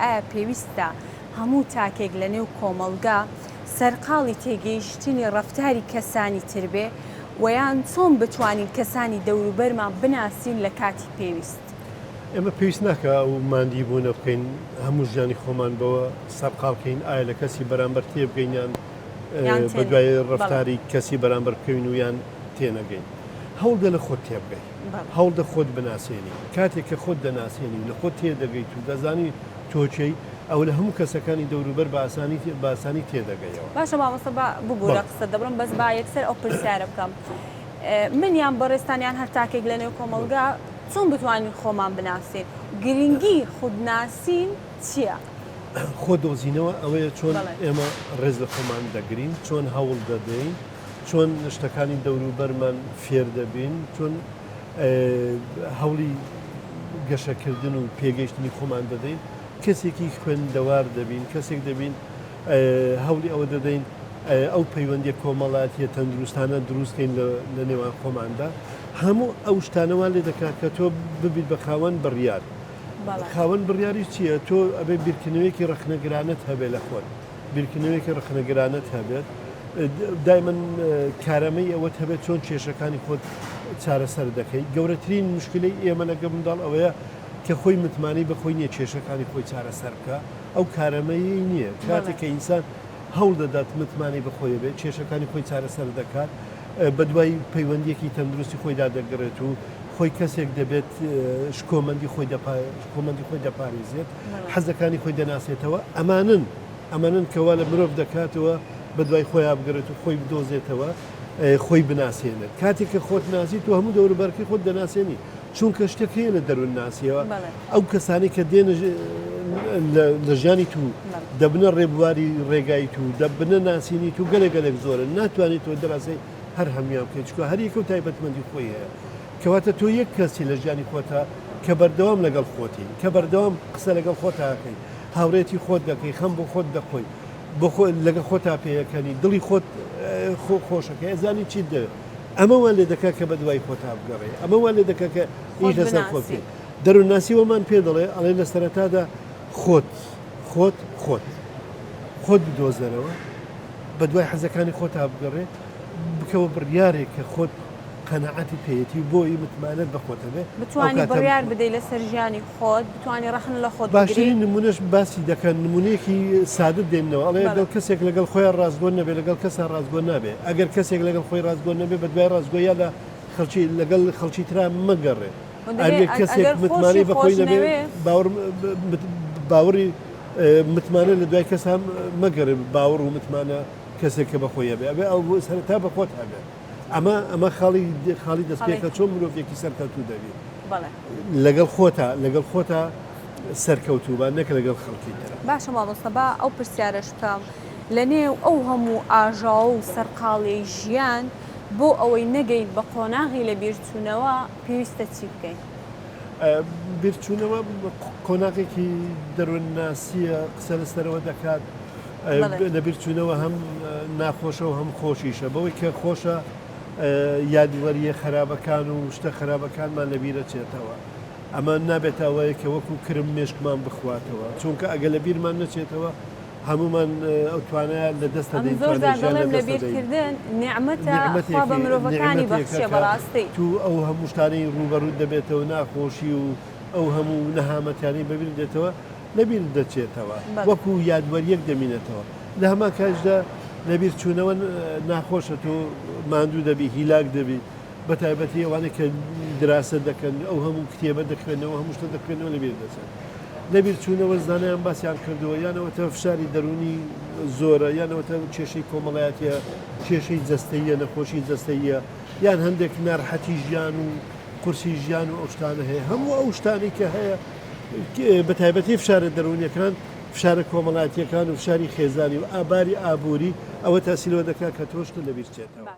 ئایا پێویستە هەموو تاکێک لە نێو کۆمەڵگا سەرقاڵی تێگەیشتنی ڕەفتاری کەسانی تر بێ وە یان چۆن بتوانین کەسانی دەوروبەرمان بناسین لە کاتی پێویست؟ ئێمە پێویست ناکا ئەو ماندیبوونە بکەین هەموو ژیانی خۆمان بەوە سەرقاڵ کەین ئایا لە کەسی بەرامبەر تێبگەین یان بەدوای ڕەفتاری کەسی بەرامبەر بکەوین و یان تێنەگەین. هەوڵدە لە خۆت تێبگەی. هەوڵدە خۆت بناسێنی. کاتێک کە خۆت دەناسێنی و لە خۆت تێدەگەیت و دەزانی تۆ کێی، ئەوە لە هەموو کەسەکانی دەوروبەر بە ئاسانی بە ئاسانی تێدەگەیەوە. باشە مامۆستا با ببورە قسەت دەبڕم بەس با یەکسەر ئەو پرسیارە بکەم. من یان بەڕێزتان یان هەر تاکێک لە نێو کۆمەڵگا چۆن بتوانین خۆمان بناسین؟ گرنگی خودناسین چییە؟ خۆ دۆزینەوە ئەوەیە چۆن ئێمە ڕێز لە خۆمان دەگرین، چۆن هەوڵ دەدەین، چۆن شتەکانی دەوروبەرمان فێر دەبین، چۆن هەوڵی گەشەکردن و پێگەیشتنی خۆمان دەدەین، کەسێکی خوێندەوار دەبین، کەسێک دەبین هەوڵی ئەوە دەدەین ئەو پەیوەندیە کۆمەڵاتیە تەندروستانە دروستکەین لە نێوان خۆماندا، هەموو ئەو شتانە وان لێ دەکات کە تۆ ببیت بە خاوەن بڕیار. خاوەن بڕیاریش چییە؟ تۆ ئەبێ بیرکردنەوەیەکی ڕەخنەگرانەت هەبێ لە خۆت، بیرکردنەوەیەکی ڕەخنەگرانەت هەبێت، دایمەن کارامەی ئەوەت هەبێت چۆن کێشەکانی خۆت چارەسەر دەکەی. گەورەترین مشکلەی ئێمە لەگەڵ منداڵ ئەوەیە کە خۆی متمانەی بە خۆی نییە کێشەکانی خۆی چارەسەر بکا، ئەو کارامەیی نییە. کاتێک کە ئینسان هەوڵ دەدات متمانەی بە خۆی هەبێت، کێشەکانی خۆی چارەسەر دەکات، بەدوای پەیوەندییەکی تەندروستی خۆیدا دەگەڕێت و خۆی کەسێک دەبێت شکۆمەندی خۆی شکۆمەندی خۆی دەپارێزێت، حەزەکانی خۆی دەناسێتەوە، ئەمانەن ئەمانەن کە وا لە مرۆڤ دەکاتەوە بەدوای خۆیا بگەڕێت و خۆی بدۆزێتەوە، خۆی بناسێنێت. کاتێک کە خۆت ناسی تۆ هەموو دەوروبەرەکەی خۆت دەناسێنی، چونکە شتێک هەیە لە دەروونناسیەوە ئەو کەسانەی کە دێنە لە ژیانی تو دەبنە ڕێبواری ڕێگای تو دەبنە ناسینی تو گەلێک گەلێک زۆرن ناتوانێت تۆ دەراسەی هەر هەمویان بکەیت چکە هەر یەکە و تایبەتمەندی خۆی هەیە کەواتە تۆ یەک کەسی لە ژیانی خۆتا کە بەردەوام لەگەڵ خۆتی کە بەردەوام قسە لەگەڵ خۆتاکەی هاوڕێتی خۆت دەکەی خەم بۆ خۆت دەخۆی بۆ خۆ لەگەڵ خۆتا پێیەکەنی دڵی خۆت خۆشەکەی ئەزانی چیت دەوێت ئەمە وان لێ دەکات کە بەدوای خۆتا بگەڕێ ئەمە وان لێ دەکات کە ئیش لەسەر خۆت بکەی دەروونناسی وەمان پێ دەڵێ ئەڵێ لە سەرەتادا خۆت خۆت خۆت خۆت بدۆزەرەوە بەدوای حەزەکانی خۆتا بگەڕێ بکەوە بڕیارێک کە خۆت قەناعەتی پێیەتی و بۆی متمانەت بە خۆت هەبێ بتوانی بڕیار بدەی لەسەر ژیانی خۆت بتوانی ڕەخنە لە خۆت بگری. باشترین نمونەش باسی دەکەن نمونەیەکی سادە دێننەوە ئەڵێ گەڵ کەسێک لەگەڵ خۆیان ڕاستگۆ نەبێ لەگەڵ کەسا ڕاستگۆ نابێ ئەگەر کەسێک لەگەڵ خۆی ڕاستگۆ نەبێ بەدوای ڕاستگۆیا لە خەڵکی لەگەڵ خەڵکی ترا مەگەڕێ ئەگەر کەسێک متمانەی بە خۆی نەبێ باوەڕ باوەڕی متمانە لە دوای کەسا مەگەڕێ باوەڕ و متمانە کەسێک کە بە خۆی هەبێ ئەبێ ئەو سەرەتا بە خۆت هەبێ. ئەمە ئەمە خاڵی خاڵی دەستپێکە چۆن مرۆڤێکی سەرکەوتوو دەبی لەگەڵ خۆتا لەگەڵ خۆتا سەرکەوتوو بە نەک لەگەڵ خەڵکی تر. باشە مامۆستا با ئەو پرسیارەش بکەم لەنێو ئەو هەموو ئاژاوە و سەرقاڵیەی ژیان بۆ ئەوەی نەگەین بە قۆناغی لەبیرچوونەوە پێویستە چی بکەین؟ بیرچوونەوە قۆناغێکی دەروونناسییە قسە لەسەرەوە دەکات لەبیرچوونەوە هەم ناخۆشە و هەم خۆشیشە بەوەی کە خۆشە یادوەریە خراپەکان و شتە خراپەکانمان لەبیرەچێتەوە ئەمە نابێتە ئەوەیە کە وەکو کرم مێشکمان بخواتەوە چونکە ئەگە لە بیرمان نەچێتەوە هەمومان ئەو توانایە لە دەست دەدەین زۆر جار دەڵێم لەبیرکردن نیعمەتە خوا بە مرۆڤەکانی بەخشیە بەڕاستی. تو ئەو هەموو شتانەی ڕووبەڕووت دەبێتەوە ناخۆشی و ئەو هەموو نەهامەتیانەی بەبیرت دێتەوە لەبیرت دەچێتەوە وەکو یادوەریەک دەمینێتەوە لە هەمان کاتیشدا لەبیر چوونەوە ناخۆشە تۆ ماندوو دەبی هیلاک دەبی بە تایبەتی ئەوانەی کە دراسە دەکەن ئەو هەموو کتێبە دەخوێنەوە هەموو شتە دەخوێنەوە لەبیر دەچێت لەبیر چوونەوە زانایان باسیان کردووە یانەوەتە فشاری دەروونی زۆرە یانەوەتە کێشەی کۆمەڵایەتیە کێشەی جەستەیە نەخۆشی جەستەیە یان هەندێک ناڕەحەتی ژیان و قورسی ژیان و ئەو شتانە هەیە هەموو ئەو شتانەی کە هەیە بە تایبەتی فشارە دەروونیەکان فشارە کۆمەڵایەتیەکان و فشاری خێزانی و ئاباری ئابووری ئەوە تاسیلەوە دەکات کە تۆ شتت لەبیر چێتەوە.